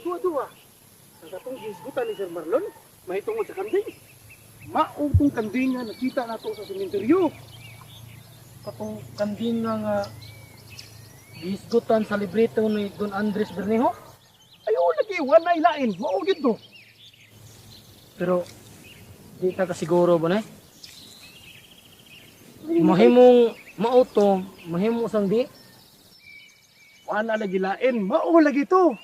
Duwa-duwa. Ang katong gihisgutan ni Sir Marlon, mahitungod sa kanding. Mao tong kanding nga nakita nato sa sementeryo. Katong kanding nga gihisgutan sa libreto ni Don Andres Bernejo. Ayo lagi, wala ilain. Mao gyud to. Pero di ta kasiguro ba na? Mahimong mao to, mahimo sang di. Wala lagi lain, mao lagi to.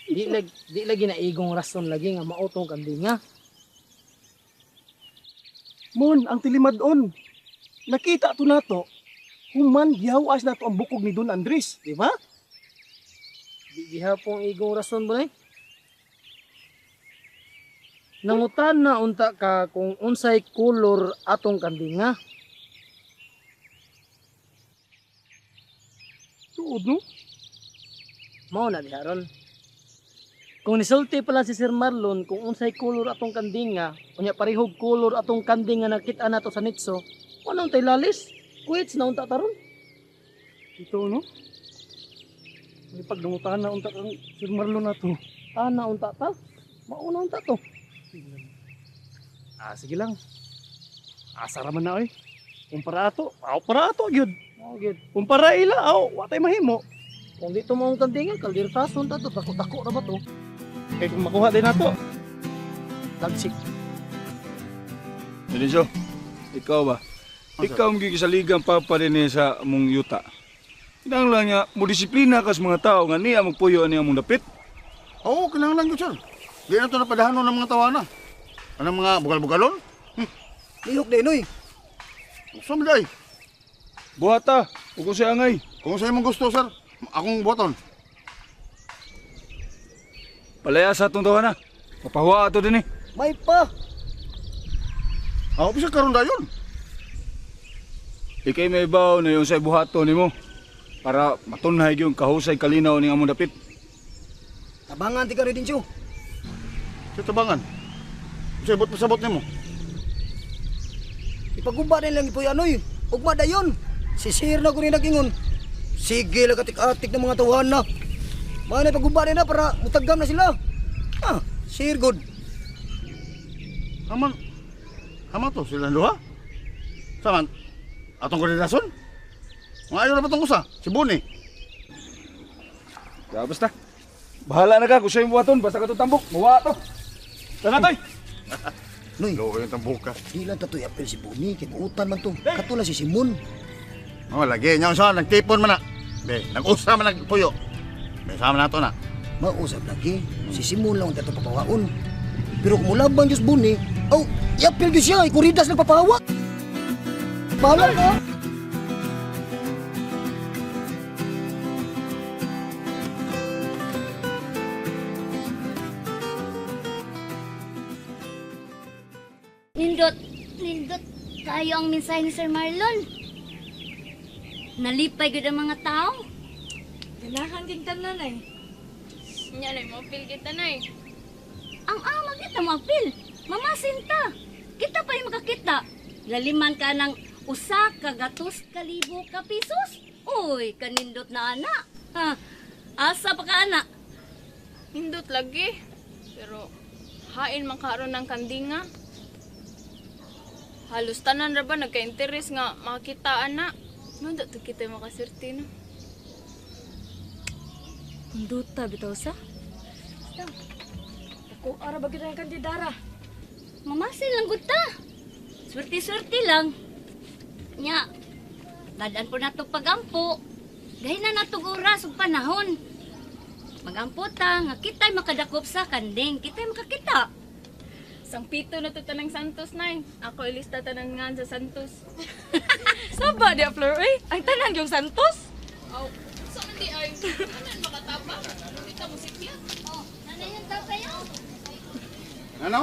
Di lagi na igong rason lagi nga mao tong kandinga. Mon, ang tilimad-on. Nakita to nato, human gihawas nato ang bukog ni Don Andres, di ba? Di gihapon igong rason ba eh? Nangutan na unta ka kung unsay kolor atong kandinga. Tuod no? Mao na diha ron. Kung nisulti pala si Sir Marlon kung unsay kolor atong kandinga, unya parehog kolor atong kandinga nakita nato sa nitso, wala untay lalis. Kuwits na unta taron. Ito no? May pagdungutan na unta kang Sir Marlon nato. Ana unta ta. Mao na unta to. Ah, sige lang. Asa ra man na oy. Kumpara ato, aw para ato gyud. Mao gyud. Kumpara ila, aw wa tay mahimo. Kung dito mo ang kandinga, kaldirtason ta to, dako-dako ra ba to? Kay kung makuha din nato. Tagsik. Deniso, ikaw ba? Ikaw ang gigisaligan papa din eh sa mong yuta. Kinahanglan nga mo disiplina ka sa mga tao nga niya magpuyo ani among dapit. Oo, kinahanglan yun, sir. Di na ito napadahanon ng mga tawana. Anong mga bugal-bugalon? Lihok din, oy. Gusto mo day. Buhata, ug unsay angay. Kung sa imong gusto, sir, akong buhaton. Palaya sa atong tawana. Papahuwa ato din eh. May pa. Ako pa siya karon dayon. Ikay may baw na yung sa buhato nimo para matunhay gyud kahusay kalinaw ning among dapit. Tabangan ti ka rin din. Sa tabangan. Sa ibot pasabot nimo. Ipaguba na lang ipoy anoy. Ugma dayon. Si sir na ko rin nagingon. Sige lang atik-atik ng mga tawahan na. Mga na ipaguba na para mutagam na sila. Ah, sir good. Haman. Haman to sila duha. Saman. Atong koordinasyon. Mga ayaw na ba itong usa? Si Boni. Ya, basta. Bahala na ka kung sa'yo buhaton, basta ka tambok, mawa to. Tana toy. Noy, Loko yung tambuka. di lang tatoy apel si Boni. Kay buutan man to. Katula si Simon. Oh, lagi niya sa nagtipon man na. Be, nag-usa man nagpuyo. Be, sama na to na. Mausap lagi. Si Simon lang ang tato papawaon. Pero kung mulaban Diyos Boni, oh, iapil Diyos siya. Ikuridas nagpapawa. Bahala ka. Nindot, nindot kayo ang mensahe ni Sir Marlon. Nalipay gud ang mga tao. Ganahan ging tanan ay. Nya nay mo apil kita nay. Ang ama kita mo apil. Mamasin ta. Kita pa yung makakita. Laliman ka ng usa ka gatos kalibo ka pesos. Uy, kanindot na ana. Ha, asa pa ka ana? Nindot lagi. Pero hain man karon ng kandinga. Halos tanan ra ba nagka-interes nga makakita ana. Nundot to kita makaswerte no. Punduta bitaw sa. Dako ara ba gyud ang kandidara? Mamasin lang gud ta. Swerte-swerte lang. Nya, dadaan po nato pagampo. Gahin na nato oras ug panahon. Magampo ta nga kita'y makadakop sa kanding, kita'y makakita. Sangpito na to tanang Santos nay. Ako ilista tanan ngan sa Santos. Saba di Flor oy. Ang tanan yung Santos. Aw, sa man di ay. Tanan makataba. Kita mo sikya. Oh, nanay yung tao kayo. Ano?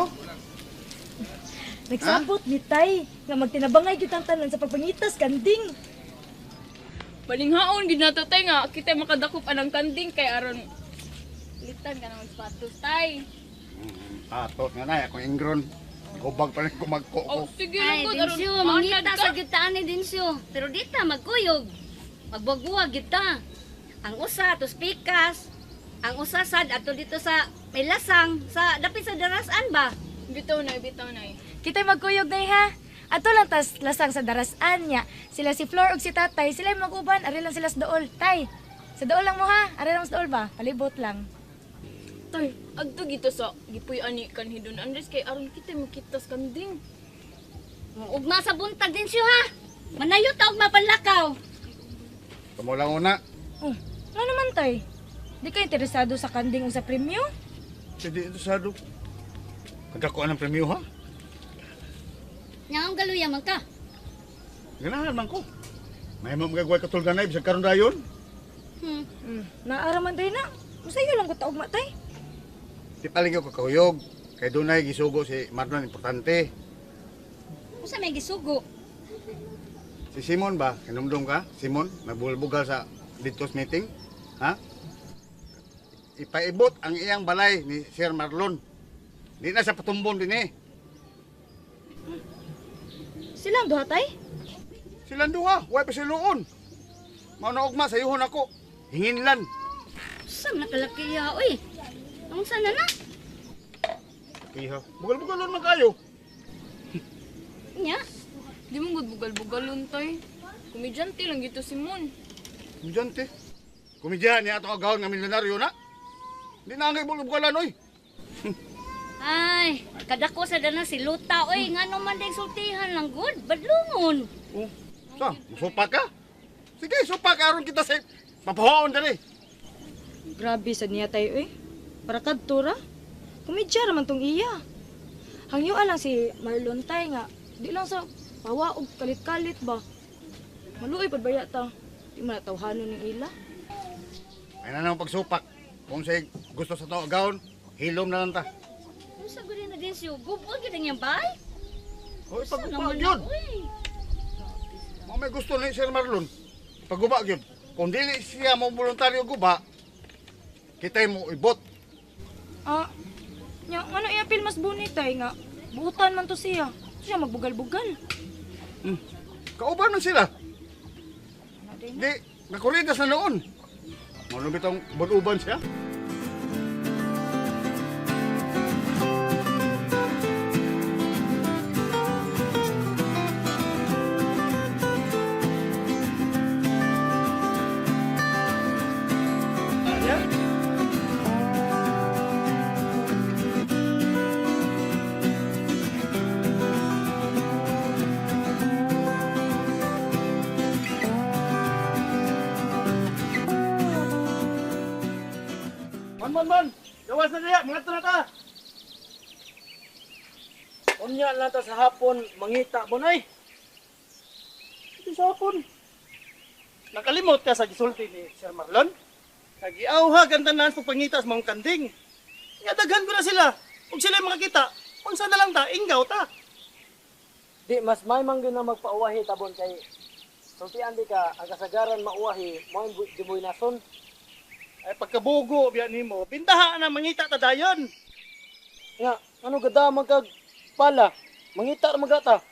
Nagsabot ni Tay nga magtinabangay gyud ang tanan sa pagpangitas kanding. Balinghaon gid nato tay nga kita makadakop anang kanding kay aron litan ka naman sapatos tay. Atos nga na, akong ingron. Hubag pa rin kumagko ko. Oh, sige lang Ay, gud aron. Dinsyo, maanad mangita ka. sa gitaan ni Dinsyo. Pero dita, magkuyog. Magbuwag-buwag gita. Ang usa, tos pikas. Ang usa sad adto dito sa may lasang sa dapit sa darasan ba? Bitaw na, bitaw na. Kita'y magkuyog na ha. Ato lang tas lasang sa darasan niya. Sila si Flor ug si Tatay, sila mag-uban, ari lang sila sa dool. Tay, sa dool lang mo ha. Ari lang sa dool ba? Palibot lang. Tay, adto gito sa gipuy ani kanhi Don Andres kay aron kita makitas kanding. Ugma sa buntag din siya ha. Manayo ta og mapanlakaw. Kamo lang una. Oh, ano naman tay? Di ka interesado sa kanding o sa premyo? Hindi interesado. Kadako ang premyo ha? Nya ang galuya man ka. Ganahan man ko. May mo magagawa katulgan na bisag karon dayon. Hmm. Naara man tay na. Masayo lang ko ta ugma tay. Di palingyo ko kahuyog. Kay dunay gisugo si Marlon importante. Unsa may gisugo? Si Simon ba? Kinumdum ka? Simon, nagbulbugal sa Ditos meeting? Ha? Ipaibot ang iyang balay ni Sir Marlon. Di na sa patumbon din eh. Silang duha tay? Silang duha, way pa siluon. Mao na ugma sa yuhon ako. Hinginlan. Sa man nakalaki ya oy. Unsa na na? Iha, bugal-bugalon man kayo. Nya. Di mo gud bugal-bugalon tay. Komedyante lang gito si Mon. Komedyante. Komedyahan niya atong agawon nga milyonaryo na. Di na ang bugal-bugalan oy. Ay, kadako sa dana si Luta oy, ngano man ding sultihan lang gud, badlungon. Oh, sa, musupa ka? Sige, supa ka aron kita sa papahoon dali. Grabe sad niya tay oy. Para kadto ra. Komedya ra man tong iya. Hangyoan lang si Marlon tay nga di lang sa pawa og kalit-kalit ba. Maluoy pud baya ta. Di man na tawhanon ning ila. Ay na nang pagsupak. Kung say gusto sa to agawon, hilom na lang ta. Unsa gud na din siyo, gubod gyud ang iyang bay? Oy, Unsa paguba naman na, gyud. oy. Mao may gusto ni Sir Marlon. Paguba gyud. Kung dili siya mo voluntaryo guba, kitay mo ibot. Ah, nya ngano iya apil mas bunit tay nga buutan man to siya. Siya magbugal-bugal. Kauban man sila. Ano din? Di, nakuridas na noon. Mao na bitong bunuban siya. Man, man, man! Gawas na diya! Mga na ta! Unya lang ta sa hapon mangita bonay. Ito sa hapon. Nakalimot ka sa gisulti ni Sir Marlon? Nagiawha ang tanan sa pagpangita sa mga kanding. Nga daghan ko na sila. Kung sila makakita, unsa na lang ta, inggaw ta. Di mas may man gyud na magpauwahi tabon kay sultian di ka ang kasagaran mauwahi mo ang juboy nason. Ay pagkabugo biya nimo, bintaha na mangita ta dayon. Nga ano gada man kag pala mangita ra magata.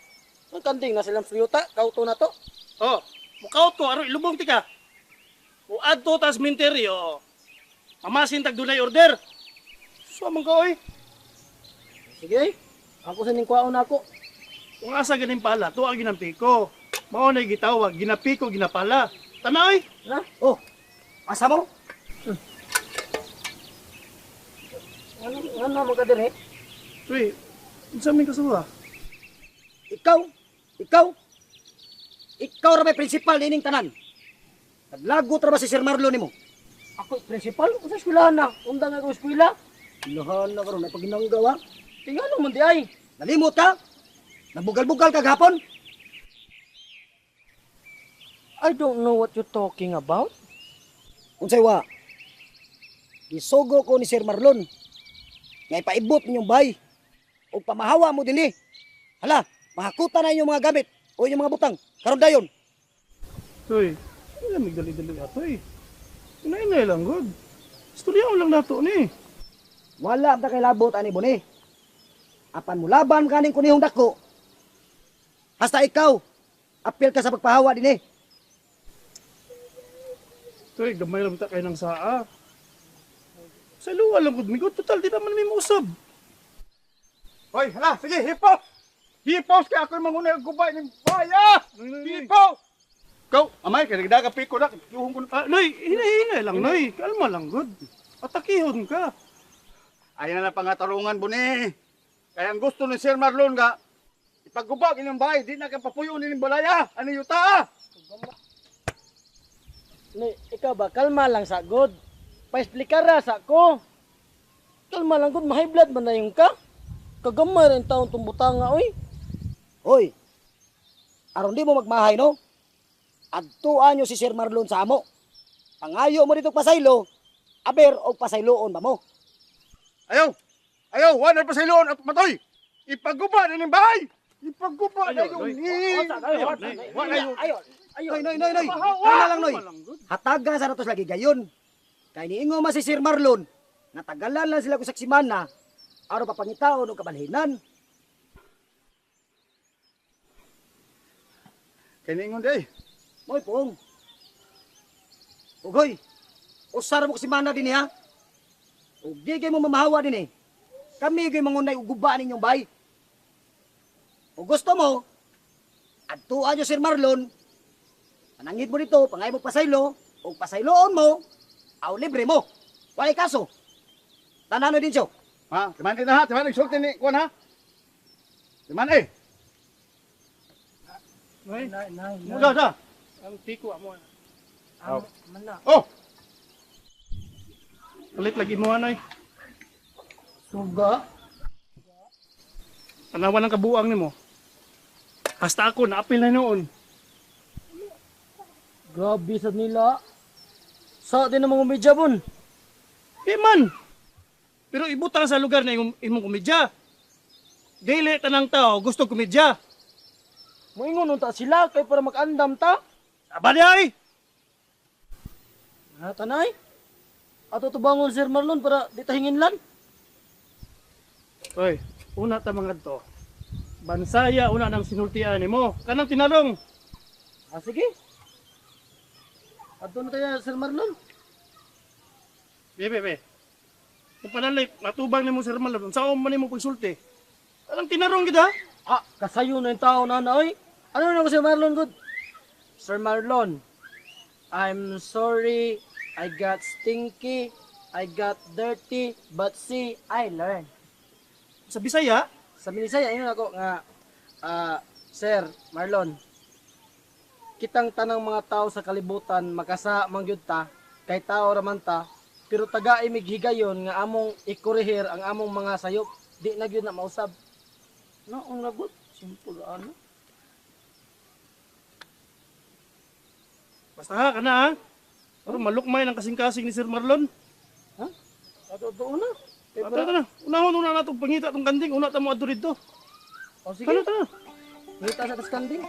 Ang kanding na silang suyuta kauto na to. Oh, mukaot ko aron ilubong tika. O adto tas minteryo. Mamasin tag dunay order. So man ka oy. Sige. Ako sa ning kwaon nako. Kung asa ganing pala, tuwa ginampiko. Mao na gitawag, ginapiko ginapala. Tana oy. Ha? Oh, asa mo? Ano ano man ka dinhi? Uy, unsa man kasuha? Ikaw, ikaw, ikaw ra may principal nining tanan. Naglagot ra ba si Sir Marlon nimo? Ako principal unsa eskwelahan na? Undang ako eskwela. Lahan na karon ay paginanggaw ha. Tingalo man di ay. Nalimot ka? Nagbugal-bugal ka gahapon? I don't know what you're talking about. Unsay wa? Gisugo ko ni Sir Marlon nga ipaibot ninyong bay ug pamahawa mo dinhi. Hala, mahakuta na inyong mga gamit o inyong mga butang. Karon dayon. Uy, lamig dali-dali ato eh. Inay-inay lang god. Istorya lang nato ni. Wala ta kay labot ani boni. Apan mulaban kaning kunihong dako. Hasta ikaw, apil ka sa pagpahawa dinhi. Uy, gamay lang ta kay nang saa. Sa luwa lang gud migo, total di naman may mausab. Hoy, hala, sige, hipos! Hipos kay ako yung manguna ang gubay ng baya! Hipos! Go, amay, kaya nagdaga piko na, yuhong ko na. Ah, Noy, hinay-hinay lang, Noy. Kalma lang gud. Atakihon ka. Ayan na lang pangatarungan, buni. Kaya ang gusto ni Sir Marlon nga, ipagubag inyong bahay, di na ka papuyo ninyong balaya. Ano yuta ah? Noy, ikaw ba kalma lang sa god. Paesplikara sa ko. Kalma lang god, ma-high blood man na yung ka. Kagamay rin taon tong butanga oy. Hoy, aron di mo magmahay, no? Adtuan nyo si Sir Marlon sa amo. Pangayo mo dito pasaylo, aber og pasayloon ba mo? Ayaw! Ayaw! Wala pa sa iloon at matoy! Ipaguba na ng bahay! Ipaguba na Ayaw, yung Noy. Ayaw, Wala yun. Ayo, ayo. Noy, noy, noy, noy. Tama lang, noy. Hataga sa natos lagi gayon. Kay niingo man si Sir Marlon, natagalan lang sila kusag simana, aron papangitaon og kabalhinan. Kaya ningon di ay. Moy poong. Ugoy, usara mo simana din ha. Ug di kay mo mamahawa din eh. Kami gyud mangunay og guba ninyong bay. Ug gusto mo, adtuan nyo Sir Marlon. Panangit mo dito, pangay mo pasaylo, ug pasayloon mo, aw libre mo. Walay kaso. Tanano din siyo. Ha? Timan din na ha? Timan nagsulti ni Kuan ha? Timan eh. Noy, Nay, nay, nay. Muda da. ang piko amo. Amo, man na. Oh! Palit lagi mo, Noy. Suga. Tanawan ang kabuang nimo. Hasta ako naapil na noon. Grabe sa nila. Sa din namang umidya bon. Di man. Pero ibutang sa lugar na imong, imong komedya. Dili tanang tao gusto komedya. Moingon unta sila kay para makandam ta. Aba di ay. Ha, tanay. Ato tubangon Sir Marlon para di tahingin lan. Oy, una ta mga to. Bansaya una nang sinultian nimo. Kanang tinarong. Ah, sige. Ato na tayo Sir Marlon. Be, be, be. Kung panalay, matubang nimo Sir Marlon, unsaon man nimo pagsulti? Kanang tinarong gid ha? Ah, kasayo na yung tao na na, oy. Ano na ko Sir Marlon good? Sir Marlon, I'm sorry, I got stinky, I got dirty, but see, I learned. Sa Bisaya, Sa Minisaya, ingon ako nga, ah, Sir Marlon, kitang tanang mga tao sa kalibutan makasa man gyud ta, kay tao ra man ta, pero taga imig higayon nga among ikorehir ang among mga sayop, di na gyud na mausab. No, ang lagot, simple ano. basta ha kana ha. Pero malukmay ng kasing-kasing ni Sir Marlon. Ha? Ato ato una. Kay Tara, para- tara. Unahon una natong pangita tong kanding, una ta mo adto didto. O sige, Tara, tara. ngita sa tas kanding.